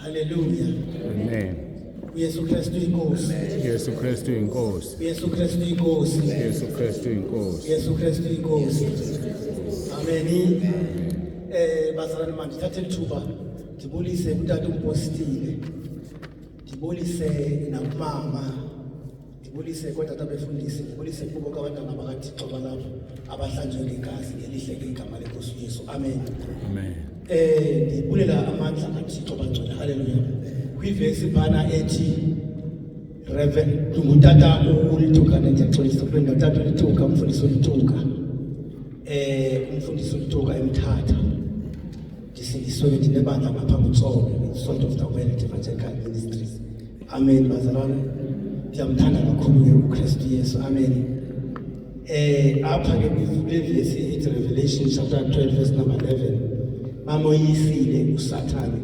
Haleluya. Amen. UYesu Kristu inkosi. Yesu Kristu inkosi. UYesu Kristu inkosi. Yesu Kristu inkosi. Yesu Kristu inkosi. Amen. Bazalwane, mandithathe lithuba ndibulise kutata umpostile. Ndibulise nakumama. Ndibulise kootata befundisi, ndibulise kubo bonke abantwana bakaThixo balapha abahlanjwe ngegazi ngelihle ngegama lenkosi uYesu. Amen. Amen. Ndibulela amandla kaThixo, bangcwele. Haleluya. Kwivesi phana ethi Reverend ngutata uLituka, ndiyaxolisa kule ndawo, tata uLituka, umfundisi uLituka. Umfundisi uLituka eMthatha. Ndisindiswe ke, ndinebandla ngapha kuTsolo, Salt of the World Evangelical Ministries. Amen, bazalwane. Ndiyamthanda kakhulu ke uKristu Yesu. Amen. Apha ke kule vesi ethi Revelation chapter 12 verse number 11, bamoyisile uSathane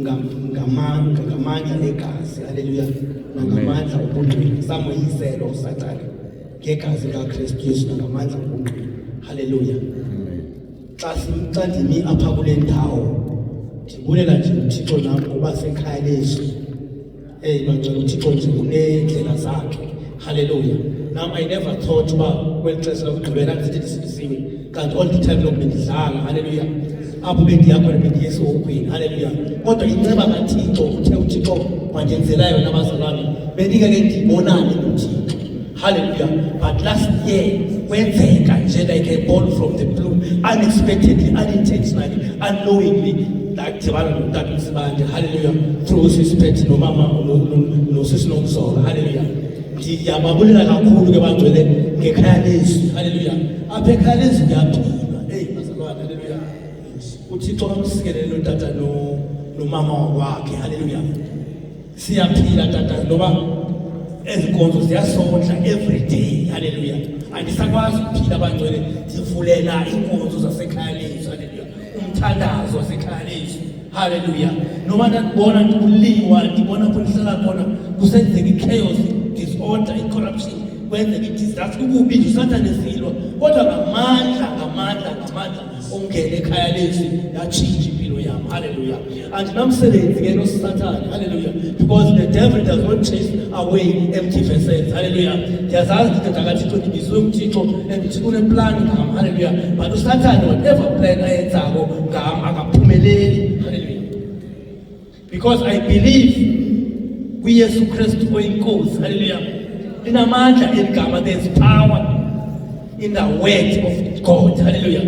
ngamandla egazi, haleluya, nangamandla obungqina. Samoyiselwa uSathane ngegazi likaKristu Yesu nangamandla obungqina, haleluya. Amen. Xa ndimi apha kule ndawo, ndibulela nje uThixo nam ngoba sekhaya lezwi. Hey bangcwele, uThixo nje uneendlela zakhe, haleluya. Nam I never thought uba kweli xesha lokugqibela ndisithi ndisindisiwe, kanti all the time loku bendidlala, haleluya. Apho bendiya khona bendiye esihogweni, haleluya, kodwa inceba kaThixo, uthe uThixo wandenzela yona, bazalwane, bendingeke ndibonane noThixo, haleluya. But last year kwenzeka nje like a ball from the blue, unexpectedly, unintentionally, unknowingly, ndadibana nomtata uMsibande, haleluya, through sisiphethe nomama nosisi Nomzola, haleluya. Ndiyababulela kakhulu ke bangcwele ngekhaya lezwi, haleluya. Apha ekhaya lezwi kuyaphilwa. Eyi bazalwane, haleluya, uThixo amsikelele lo tata nomama wakwakhe, haleluya. Siyaphila tata, noba ezi nkonzo ziyasondla every day, haleluya. Andisakwazi ukuphila abangcwele, ndivulela iinkonzo zasekhaya lethu, haleluya, umthandazo wasekhaya lethu, haleluya. Noma ndandibona ndikuliwa, ndibona apho ndihlala khona kusenzeka i-chaos, disorder, i-corruption, kwenzeka i-disaster, kukubi nje, uSathane silwa, kodwa ngamandla, ngamandla, ngamandla ongena ekhaya lethu yatshintsha impilo yami, haleluya. Andinamsebenzi ke noSathane, haleluya, because the devil does not chase away empty vessels, haleluya. Ndiyazazi ndindoda kaThixo, ndibizwe nguThixo and uThixo uneplani ngam, haleluya, but uSathane, whatever plan ayenzako ngam, akaphumeleli, haleluya, because I believe kuYesu Kristu oyinkosi, haleluya. Linamandla eligama. There's power in the word of God, haleluya.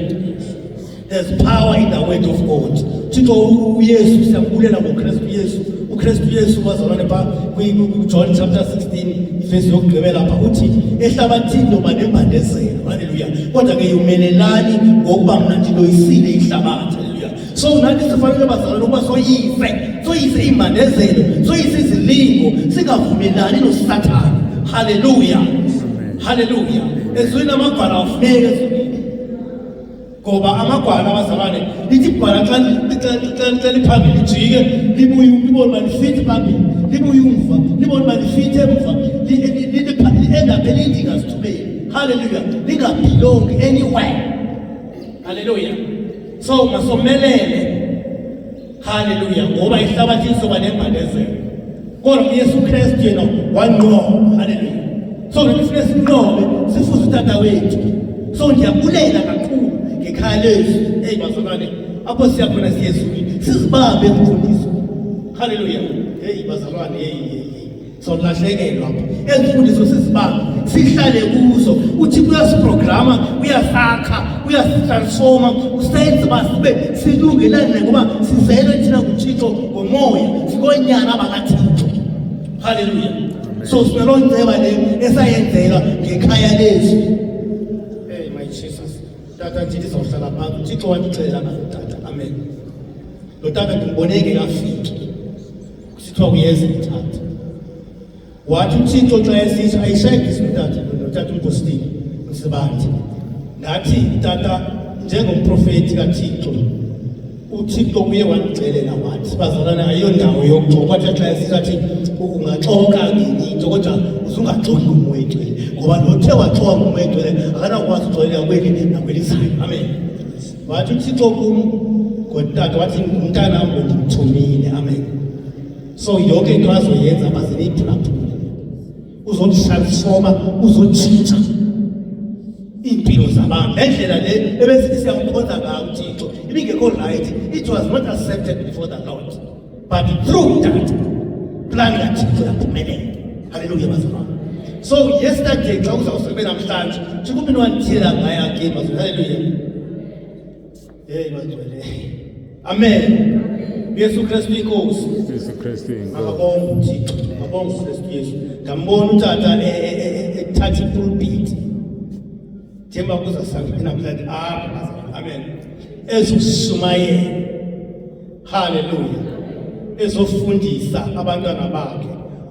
There's power in the word of God. Thixo uYesu, siyambulela ngoKristu Yesu. UKristu Yesu, bazalwane, pha kwiJohn chapter 16 ivesi yokugqibela pha uthi ehlabathini noba nembandezelo, haleluya, kodwa ke yomelelani ngokuba mna ndiloyisile ihlabathi, haleluya. So nathi sifanele, bazalwane, ukuba soyise, soyise iimbandezelo, soyise izilingo, singavumelani noSathane, haleluya, haleluya. Ezulwini amagwala awafuneki ezulwini, ngoba amagwala, abazalwane, lithi igwala xa liphambili lijike libuye, libone uba lifithi phambili, libuye umva, libone uba lifithi emva, li-end up elindinga zithubeni, haleluya, lingabelongi anywhere, haleluya. So masomelele, haleluya, ngoba ihlabathi lizoba nembandezelo, kodwa uYesu Kristu yena wanqoba, haleluya. So nathi funa sinqobe, sifuze utata wethu. So ndiyabulela kakhulu ngekhaya lethu. Eyi bazalwane, apho siya khona siye ezulwini, sizibambe ezimfundiso, haleluya. Heyi bazalwane, heyi, heyi, heyi. Solahlekelwa apha. Ezimfundiso sizibambe, sihlale kuzo. UThixo uyasiprograma, uyasakha, uyasitransforma, usenze uba sibe silungelane, ngoba sizelwe thina nguThixo ngomoya, sikonyana bakaThixo, haleluya. So sinaloo nceba le esayenzela ngekhaya lethu. Hey my Jesus, tata, ndithi sizawuhlala phantsi. UThixo wandixelela ngalo tata, amen. Lo tata ndimbone engekafiki, kusithiwa uyeza eMthatha. Wathi uThixo xa esithi ayishayekisi utata, notata umpostile Msibandi, ndathi, "Tata, njengomprofethi kaThixo, uThixo uye wandixelela wathi." Bazalwane, ayiyondawo yokuxoka. Kwathi xa esithi, athi ungaxoka ngenye into, kodwa uzungaxoki nguMoya Oyingcwele, ngoba lo the waxoka nguMoya Oyingcwele akanakwazi uxolela kweli nakwelizayo, amen. Wathi uThixo kum ngotata, wathi, "Ngumntanam lo ndimthumile," amen. So yonke into azoyenza baze niyiphulaphule. Uzotransforma, uzotshintsha iimpilo zabantu. Le ndlela le ebesithi siyamkhonza ngayo uThixo ibingekho right, it was not accepted before the Lord, but through that plan kaThixo yaphumelela. Haleluya bazalwane. So yesterday xa uzawusebe namhlanje, Thixo umntu wandithiyela ngayo again bazalwane. Haleluya. Hey bangcwele. Amen. Yesu Kristu inkosi. Yesu Kristu inkosi. Akabonga uThixo. Akabonga uKristu Yesu. Ndambona utata ethatha ipulpit. Njengoba kuzasangena namhlanje apha bazalwane. Amen. Ezoshumayela. Hallelujah. Ezofundisa abantwana bakhe.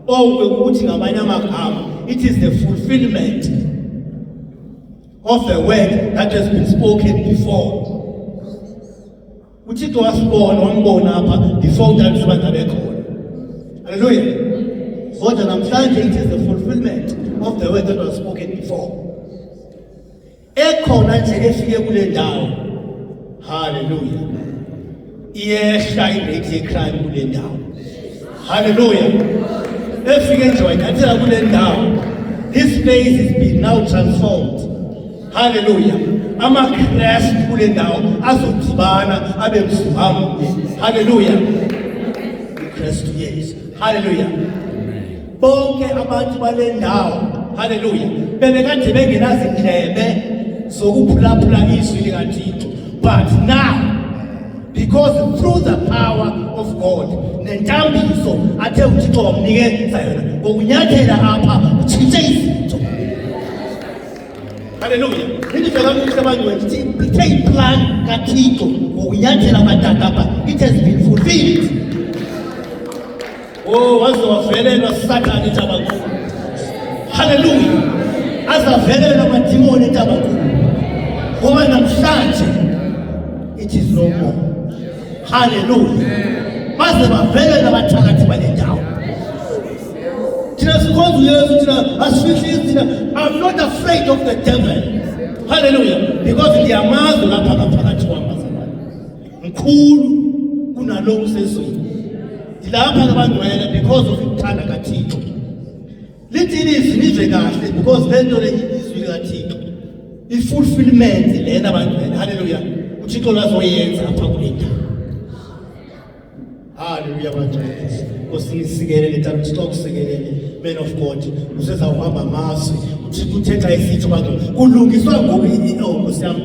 Oku ukuthi ngamanye amagama it is the fulfillment of the word that has been spoken before. uThixo wasibona, wambona apha before utata uSibanda abe khona. Hallelujah. Kodwa namhlanje it is the fulfillment of the word that was spoken before. Ekhona nje efike kule ndawo. Hallelujah. Iyehla irate yecrime kule ndawo. Hallelujah. Efike nje wayinyathela kule ndawo. This place is been now transformed. Hallelujah. AmaKristu kule ndawo azodibana abe mzimba mnye. Hallelujah. uKristu Yesu. Hallelujah. Bonke abantu bale ndawo, hallelujah, bebekade bengenazindlebe zokuphulaphula izwi likaThixo, but now because through the power of God nentambiso athe uThixo wamnikeza yona ngokunyathela apha utshintshe izinto. Haleluya. Into kakuhle abangcwele ithe iplan kaThixo ngokunyathela kwatata apha it has been fulfilled. Oh, waze wavelelwa Sathane entabakulu. Haleluya. Azavelelwa amadimoni entabakulu. Ngoba namhlanje it is no more. Haleluya. Baze bavelelwa abathakathi bale ndawo. Thina sikhonza uYesu, thina asifihlisi thina. I'm not afraid of the devil. Hallelujah. Because ndiyamazi lapha ngaphakathi kwam bazalwane. Mkhulu kunaloku usezweni. Ndilapha kabangcwele because of ukuthanda kaThixo. Lithi ilizwi nive kahle because le nto le ilizwi likaThixo. I-fulfillment lena bangcwele. Hallelujah. uThixo lazoyenza apha kule ndawo. Hallelujah bangcwele. Nkosi nisikelele tata, uThixo akusikelele. Man of God, usezawuhamba amazwi. uThixo uthetha esithi bangcwele. Kulungiswa ngoku oh Nkosi yami,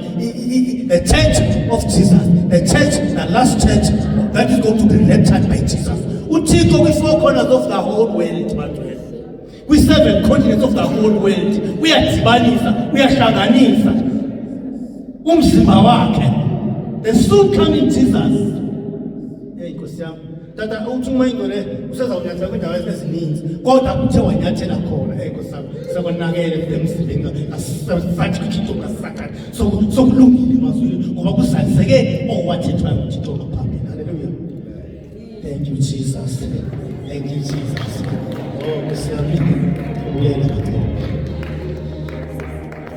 the church of Jesus, the church, the last church that is going to be raptured by Jesus. uThixo kwi-four corners of the whole world bangcwele. Kwi-seven continents of the whole world uyadibanisa, uyahlanganisa umzimba wakhe. The soon coming Jesus. Hey Nkosi yami. Tata uthi uma ingcwele usezawunyathela kwiindawo ezininzi kodwa kuthe wanyathela khona. Hey Nkosi yami, sekonakele emzimbeni sathi kuThixo kaSathane. Sokulungile emazulwini ngoba kuzaliseke okwathethwayo nguThixo ngaphambili.